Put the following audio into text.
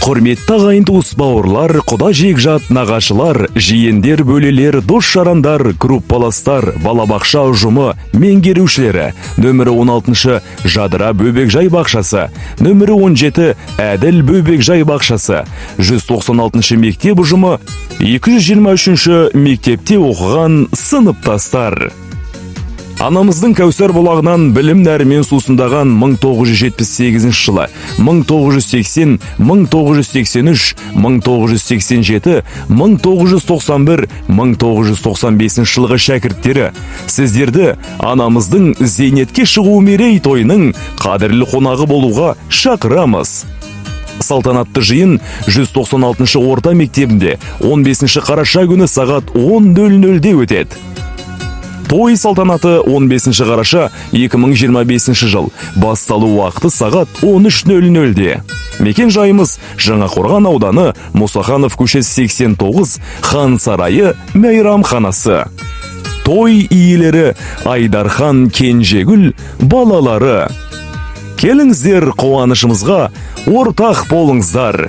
Құрметті ағайын, туыс, бауырлар, құда, жекжат, нағашылар, жиендер, бөлелер, дос жарандар, группаластар, балабақша ұжымы меңгерушілері, нөмірі 16 Жадыра бөбекжай бақшасы, нөмірі 17 Әділ бөбекжай бақшасы, 196 мектеп ұжымы, 223 мектепте оқыған сыныптастар. Анамыздың кәусар бұлағынан білім нәрімен сусындаған 1978 жылы, 1980, 1983, 1987, 1991, 1995 жылғы шәкірттері сіздерді анамыздың зейнетке шығу мерейтойының қадірлі қонағы болуға шақырамыз. Салтанатты жиын 196 орта мектебінде 15 қараша күні сағат 10.00-де өтеді. Той салтанаты 15 қараша 2025 жыл. Басталу уақыты сағат 13.00-де. Мекен жайымыз: Жаңақорған ауданы, Мұсаханов көшесі 89, Хан сарайы мейрамханасы. Той иелері: Айдархан, Кенжегүл, балалары. Келіңіздер, қуанышымызға ортақ болыңыздар.